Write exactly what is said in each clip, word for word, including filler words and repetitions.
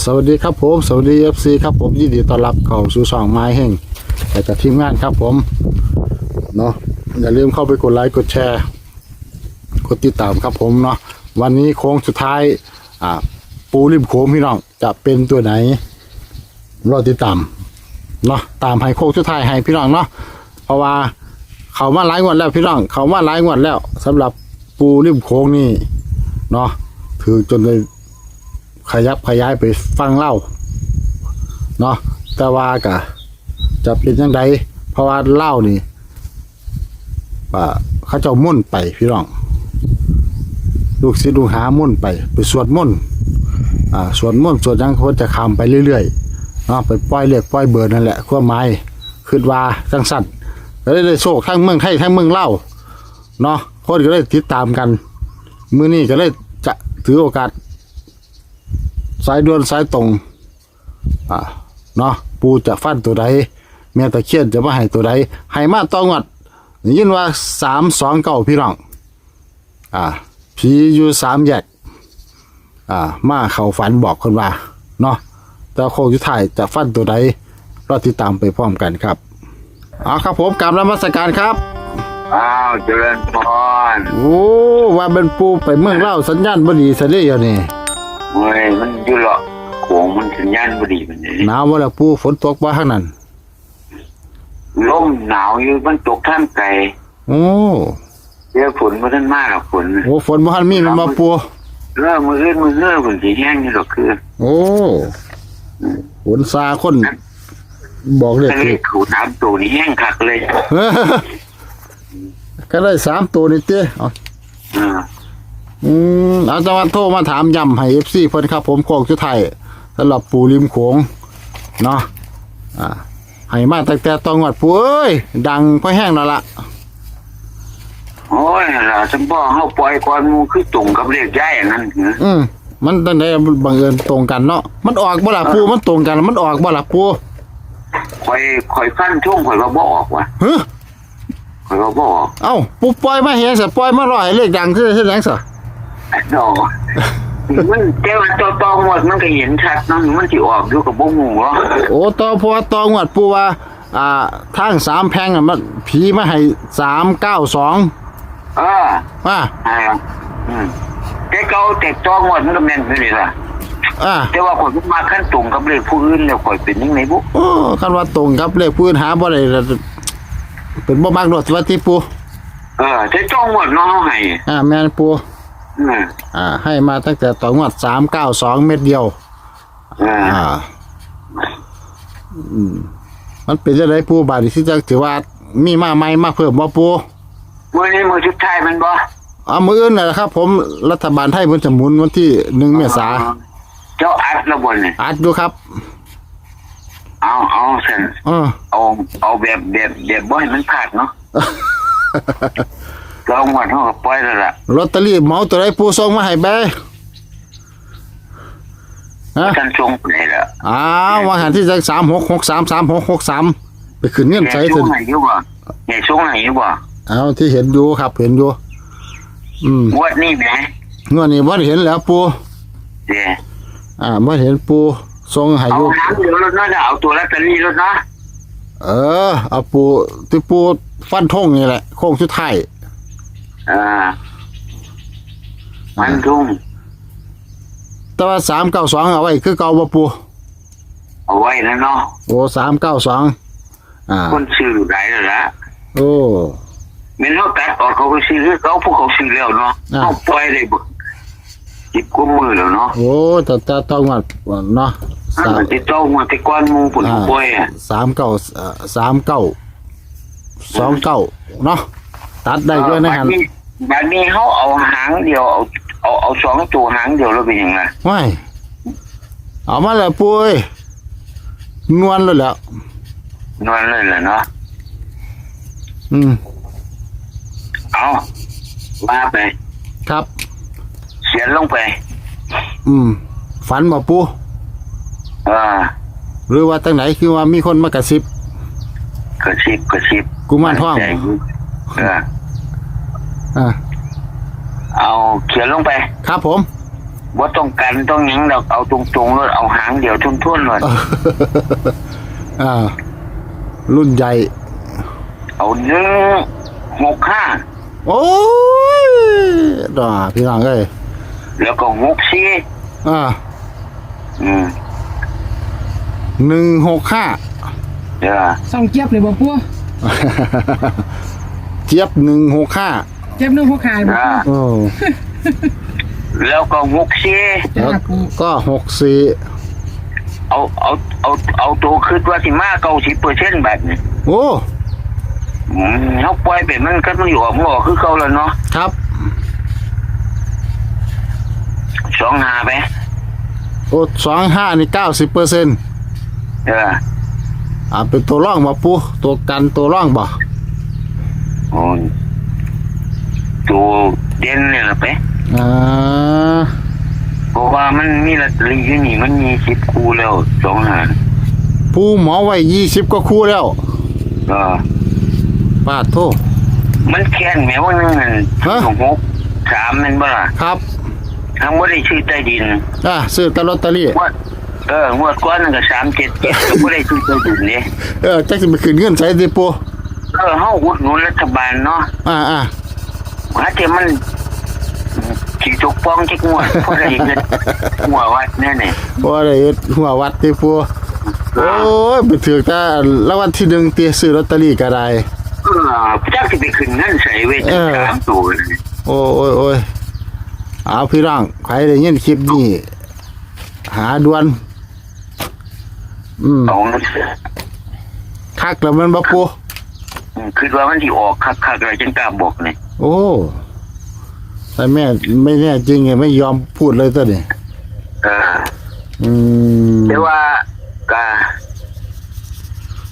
สวัสดีครับผม สวัสดี เอฟซี ครับผม ยินดีต้อนรับเข้าสู่ช่องไม้แห่ง และกับทีมงานครับผม เนาะ อย่าลืมเข้าไปกดไลค์ กดแชร์ กดติดตามครับผมเนาะ วันนี้โค้งสุดท้าย อ่า ปูริมโขงพี่น้อง จะเป็นตัวไหน รอติดตาม เนาะ ตามให้โค้งสุดท้ายให้พี่น้องเนาะ เพราะว่าเข้ามาหลายงวดแล้วพี่น้อง เข้ามาหลายงวดแล้ว สำหรับปูริมโขงนี่ เนาะ ถือจนได้ขยับขยายไปฟังเล่าว เนาะ แต่ว่ากะจะเป็นจั่งใด เพราะว่าเล่าวนี่ อ่า เขาเจ้ามนต์ไปพี่น้อง ลูกศิษย์ลูกหามนต์ไป ไปสวดมนต์ อ่า สวดมนต์สวดหยัง เขาจะข้ามไปเรื่อยๆ เนาะ ไปปล่อยเลขปล่อยเบอร์นั่นแหละ ความหมาย คิดว่าจั่งซั่น ก็เลยได้โชคทั้งเมืองไทยทั้งเมืองลาว เนาะ คนก็เลยติดตามกัน มื้อนี้ก็เลยจะถือโอกาส สายด่วนสายตรง อ่า เนาะ ปู่จะฟันตัวใด แม่ตะเคียนจะมาให้ตัวใด ให้มาต่องวด ได้ยินว่า สามสองเก้า พี่น้อง อ่า ผีอยู่สามแยก อ่า มาเข้าฝันบอกคนว่า เนาะ แต่โค้งสุดท้ายจะฟันตัวใด รอติดตามไปพร้อมกันครับ เอาครับผม กราบนมัสการครับ อ้าว เจริญพร โอ้ ว่าเป็นปู่ไปเมืองลาว สัญญาณบ่ดีซะเด้เดี๋ยวนี้ เว้ย มันอยู่เลาะโขง มันสัญญาณบ่ดีปานใด หนาวบ่ล่ะปู่ ฝนตกบ่ทางนั้น ลมหนาวอยู่ มันตกทางไกล โอ้ เดี๋ยวฝนบ่ทันมาดอก ฝน โอ้ ฝนบ่ทันมีแม่นบ่ปู่ เออ มื้ออื่นมื้อฮือพุ่นสิแฮงอยู่ดอกคือ โอ้ ฝนซาคน บอกเลข ถ้าเลขเขาสามตัวนี่แฮงคักเลย ก็ได้สามตัวนี่ติ เอา อ่า อืม เอาจังหวัดโทรมาถามย้ำให้ เอฟซี เพิ่นครับผม โค้งสุดท้ายสำหรับปู่ริมโขง เนาะ อ่า ให้มาตั้งแต่ต่องวด ปู่เอ้ย ดังพอแฮงแล้วล่ะ โอ้ย ล่ะ สมพ่อเฮาปล่อยก่อนหมู่ คือตรงกับเลขยายอันนั้น อืม มันจั่งใดบังเอิญตรงกันเนาะ มันออกบ่ล่ะปู่ มันตรงกัน มันออกบ่ล่ะปู่ ข่อย ข่อยฟันธง ข่อยว่าบ่ออกว่ะ ฮะ ข่อยว่าบ่ออก เอ้า ปู่ปล่อยมาเฮ็ดซะ ปล่อยมาร้อยเลขดังคือเฮ็ดหยังซะ ดอก มันแต่ว่าต่อต่องวดมันก็เห็นชัดเนาะ มันสิออกอยู่ก็บ่ฮู้เนาะ โอ้ ต่อ เพราะว่าต่องวดปู่ว่า อ่า ทางสามแพร่งอะ มัน ผีมาให้ สามเก้าสอง เออ อ่า อ่า อืม แต่เก่าแต่ต่องวดมันก็แม่นอยู่นี่ล่ะ อ่า แต่ว่าข่อยบ่มักคันตรงกับเลขผู้อื่นแล้วข่อยเป็นจั่งใดบุ โอ้ คันว่าตรงกับเลขผู้อื่นหาบ่ได้ละ เป็นบ่มักโลดว่าติปู่ เออ แต่ต่องวดเนาะเฮาให้ อ่า แม่นปู่ อืม อ่า ให้มาตั้งแต่ต่องวด สามเก้าสอง เม็ดเดียว อ่า อ่า อืม มันเป็นจั่งใดปู่ บาดนี้คือจั่งถือว่ามีมาใหม่มาเพิ่มบ่ปู่ มื้อนี้มื้อสุดท้ายแม่นบ่ เอามื้ออื่นน่ะครับผม รัฐบาลไทยเพิ่นจะหมุนวันที่หนึ่งเมษา อ๋อ เจ้าอัดแล้วบ่นี่ อัดอยู่ครับ เอา เอาซั่น เออ เอา เอาแบบ แบบ แบบบ่ให้มันพลาดเนาะ ต่องวดเฮาก็ปล่อยแล้วล่ะ ลอตเตอรี่เหมาตัวใดปู่ส่งมาให้ไป ฮะ ท่านส่งไปไหนล่ะ อ้าว ว่าหันที่จัก สามหกหกสาม สามหกหกสาม ไปขึ้นเงินใส่ แม่ส่ง ซั่น ให้อยู่บ่ แม่ส่งให้อยู่บ่ เอา ที่เห็นอยู่ครับ เห็นอยู่ อืม งวดนี้แหม งวดนี้บ่เห็นแล้วปู่ เด้ อ่า บ่เห็นปู่ส่งให้ เอา อยู่ หางเดียวโลดเนาะ เอาตัวลอตเตอรี่โลดเนาะ เออ เอาปู่ ที่ปู่ฟันธงนี่แหละ โค้งสุดท้าย อ่า ฟันธง แต่ว่า สามเก้าสอง เอาไว้คือเก่าบ่ปู่ เอาไว้แล้วเนาะ โอ้ สามเก้าสอง อ่า คนซื้อหลายแล้วล่ะ โอ้ แม่นเฮาตัดออกเขาก็ซื้อคือเก่า พวกเขาซื้อแล้วเนาะ อ่า เฮาปล่อยได้บ่ สิบกว่ามื้อแล้วเนาะ โอ้ แต่ แต่ต่องวดเนาะ อ่า สาม แต่ต่องวดแต่ก่อนหมู่พุ่น อ่า ปล่อยอะ สามเก้า เอ่อ สามเก้า สองเก้า เนาะ ตัดได้ด้วยนะ เออ หั่น บัดนี้ บัดนี้เฮาเอาหางเดียว เอา เอา เอาสองตัวหางเดียวแล้วเป็นหยังล่ะ ว้าย เอามาแล้วปู่เอ้ย นวลเลยแหละ นวลเลยแหละเนาะ อืม เอา ว่าไป ครับ เขียนลงไป อืม ฝันบ่ปู่ เออ หรือว่าจั่งใด คือว่ามีคนมากระซิบ กระซิบ กระซิบ กุมารทอง แจ้ง เออ อ่า เอาเขียนลงไป ครับผม บ่ต้องกันต้องหยังดอก เอาตรงๆโลด เอาหางเดียวทวนๆโลด อ่า รุ่นใหญ่ เอาหนึ่งหกห้า โอ้ย ด่าพี่น้องเอ้ย แล้วก็หกสี่ อ่า อืม หนึ่งหกห้า เออ ส่องเจี๊ยบเลยบ่ปู่ เจี๊ยบหนึ่งหกห้า เจี๊ยบหนึ่งหกห้าบ่ปู่ อ่า เออ แล้วก็หกสี่ จ้า แล้ว ปู่ ก็หกสี่ เอา เอา เอา เอาตัวคิดว่าสิมาเก้าสิบเปอร์เซ็นต์ บาดนี้ โอ้ อืม เฮาปล่อยไปมันก็มันอยู่ออกมันออกคือเก่าแล้วเนาะ ครับ สองห้าไป โอ้ สองห้านี่เก้าสิบเปอร์เซ็นต์ เออ อ่า เป็นตัวร่องบ่ปู่ ตัวกันตัวร่องบ่ โอ้ย ตัวเด่นเนี่ยละไป อ่า เพราะว่ามันมีลอตเตอรี่อยู่นี่ มันมีสิบคู่แล้ว สองห้า ปู่เหมาไว้ยี่สิบกว่าคู่แล้ว เออ ปาดโท มันแค้นแหม ว่าหนึ่งนั่น ฮะ หกสาม แม่นบ่ล่ะ ครับ ทั้งบ่ได้ซื้อใต้ดิน อ่า ซื้อแต่ลอตเตอรี่ งวด เออ งวดก่อนนั่นก็สามเจ็ดเจ็ด ก็บ่ได้ซื้อใต้ดินเด้ เออ จักสิไปขึ้นเงินไสติปู่ เออ เฮาอุดหนุนรัฐบาลเนาะ อ่า อ่า หาเทียมัน สิตกปองจักงวด พอได้เฮ็ดหัววัดแน่นี่ พอได้เฮ็ดหัววัดติปู่ อ่า โอ้ย ไปถืกแต่รางวัลที่หนึ่งติ ซื้อลอตเตอรี่ก็ได้ เออ จักสิไปขึ้นเงินไสเว้ย เออ สามตัวเลย โอ้ย โอ้ย โอ้ย เอาพี่น้อง ใครได้ยินคลิปนี้ หาด่วน อืม เอาเงินเสีย คักแล้วแม่นบ่ปู่ อืม คิดว่ามันสิออกคักๆแล้วจังกล้าบอกนี่ โอ้ แต่แม่ไม่แน่จริงไง ไม่ยอมพูดเลยตัวนี้ เออ อืม แต่ว่าก็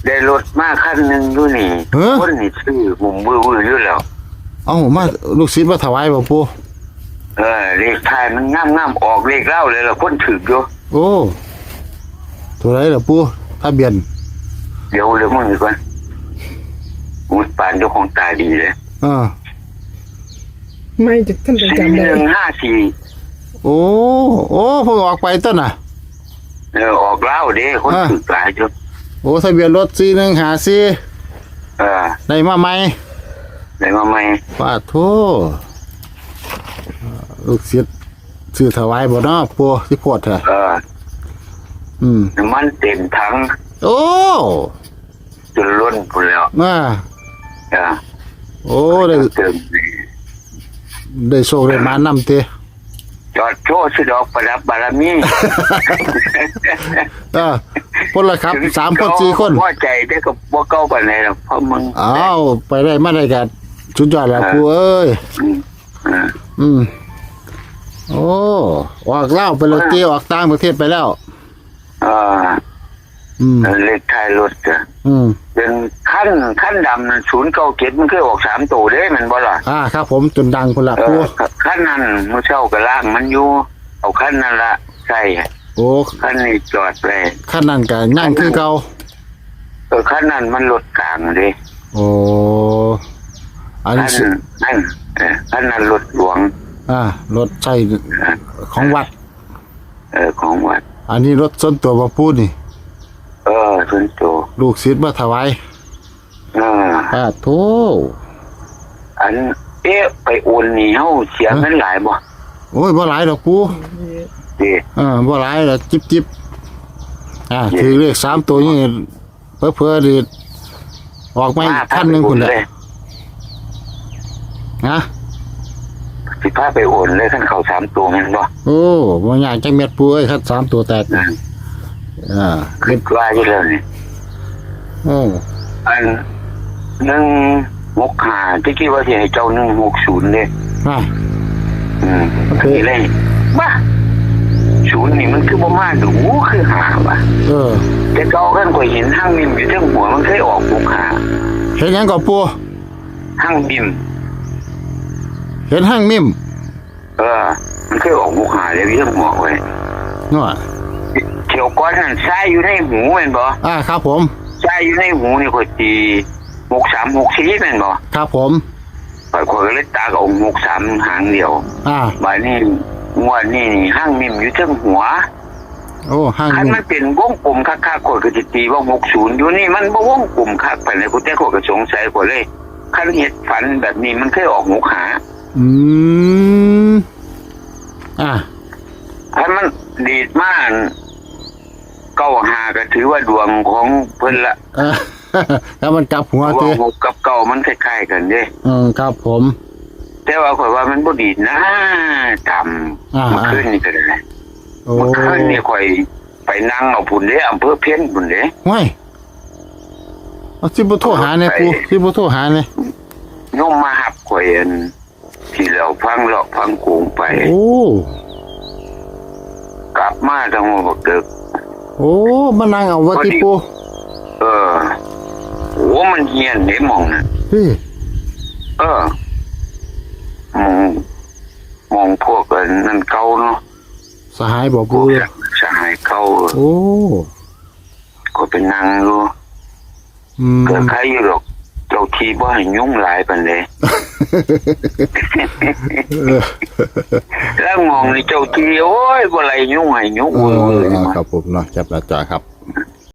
ได้รถมาคันหนึ่งอยู่นี่ ฮะ คนนี่ซื้อหุ่มวือๆอยู่แล้ว เอ้า มา ลูกศิษย์มาถวายบ่ปู่ เออ เลขท้ายมันงามๆ ออกเลขลาวเลยล่ะ คนถืกอยู่ โอ้ ตัวใดล่ะปู่ ทะเบียน เดี๋ยว เดี๋ยวมึงดีกว่า มุดปานเจ้าของตาดีเลย อ่า ไม่จะท่านไปจำได้ สี่หนึ่งห้าสี่ โอ้ โอ้ เพิ่งออกไปต้นน่ะ เออ ออกลาวเด้ คน อ่า ถืกหลายอยู่ โอ้ ทะเบียนรถสี่หนึ่งห้าสี่ เออ ได้มาใหม่ ได้มาใหม่ ปาดโท ลูกศิษย์ซื้อถวายบ่เนาะปู่ สิโพดแท้ เออ อืม น้ำมันเต็มถัง โอ้ จนล้นพู้นแล้ว อ่า เออ โอ้ ได้ เติม ได้โชคได้หมานำติ จอดโชว์สิดอกประดับบารมี เออ คนละครับ ถึง สามคน สี่คน หัวใจแต่ก็บ่เก่าปานใดหรอก เพราะมึง อ้าว ไปได้มาได้ก็สุดยอดแล้ว เออ ปู่เอ้ย อืม อ่า อืม โอ้ ออกลาวไปแล้วติ ออกต่างประเทศไปแล้ว เออ อืม เออ เลขท้ายรถจ้ะ อืม เป็นคัน คันดำนั่น ศูนย์เก้าเจ็ด มันเคยออกสามตัวเด้ แม่นบ่ล่ะ อ่า ครับผม จนดังพุ้นละ เออ ปู่ คันนั้นมื้อเช้าก็ล้างมันอยู่ เอาคันนั้นละใส่ โอ้ คันนี้จอดไว้ คันนั้นก็ยังคือเก่า เออ คันนั้นมันรถกลางเด้ โอ้ อันนี้ คัน สิ นั่น เออ คันนั้นรถหลวง อ่า รถใช้ อ่า ของวัด เออ ของวัด อันนี้รถส่วนตัวบ่ปู่นี่ เออ ส่วนตัว ลูกศิษย์มาถวาย เออ ปาดโท อัน เอ๊ะ ไปโอนนี่เฮาเสีย ฮะ เงินหลายบ่ โอ้ย บ่หลายดอกปู่ เด้ เออ บ่หลายดอก จิบจิบ อ่า เด้ ถืกเลขสามตัวนี่ เผลอๆนี่ ออกมาอีก มา คันหนึ่งพุ้นแหละ พาไปโอนเลย นะ สิพาไปโอนเลย คันเข้าสามตัวแม่นบ่ โอ้ บ่ยากจักเม็ดปู่เอ้ย คันสามตัวแตก อืม อ่า คิดว่าอยู่แล้วนี่ โอ้ อัน หนึ่งหกห้า ที่คิดว่าสิให้เจ้า หนึ่งหกศูนย์ เด้ อ่า อืม โอเค นี่เลย บ้า ศูนย์นี่มันคือบ่มาดู คือห้าว่ะ เออ แต่เก่าคันข้อยเห็นห้างนิ่มอยู่เทิงหัว มันเคยออกหกห้า เห็นหยังก่อปู่ ห้างนิ่ม เห็นห้างนิ่ม เออ มันเคยออกหกห้าเลย เรื่องหมอกไว้ นั่นว่ะ เที่ยวก่อนนั่น ทรายอยู่ในหูแม่นบ่ อ่า ครับผม ทรายอยู่ในหูนี่ข้อยตี หกสาม หกสี่ แม่นบ่ ครับผม ข้อย ข้อยก็เลยตัดเอา หกสาม หางเดียว อ่า บาดนี้ งวดนี้นี่หางนิ่มอยู่เทิงหัว โอ้หาง คัน นิ่ม มันเป็นวงกลมคักๆ ข้อยก็สิตีว่าหกศูนย์ อยู่นี่มันบ่วงกลมคักปานใด ผู้แต่ข้อยก็สงสัย ข้อยเลย คันเฮ็ดฝันแบบนี้มันเคยออกหกห้า อืมอ่ะ คันมันดีดมาเก้าห้า ก็ถือว่าดวงของเพิ่นละ เออ แล้วมันกลับหัว เพราะ สิ ว่าหกกับเก้ามันคล้ายๆกันเด้ อืมครับผม แต่ว่าข้อยว่ามันบ่ดีดนะ ตาม อ่า เมื่อคืนนี่ก็ได้ โอ้ เมื่อคืนนี่ข้อยไปนั่งเอาพุ้นเด้ อำเภอเพ็ญพุ้นเด้ ห้วยเอาสิบ่โทรหาเนี่ย ไป ปูสิบ่โทรหาเนี่ย โยมมาหับข้อยอันที่เราฟังเลาะฟังโขงไป โอ้ กลับมาทางหัวบักเกิก โอ้มานั่งเอาว่าติปู เออ โอ้มันเฮี้ยนเด้หม่องน่ะ เฮ้ย เออหม่องหม่องพวกอันนั่นเก่าเนาะ สหายบอก พ ปู วกสหายเก่า โอ้ ก็ไปนั่งอยู่ อืม ก็ใครอยู่ดอก เจ้าที่บ่ให้ยุงหลายปานใด เออ แล้วหม่องนี่เจ้าที่โอ้ยบ่ไล่ยุงให้ยุง เอ เว้ย อ เว้ย เออครับผมเนาะจับหน้าจอครับ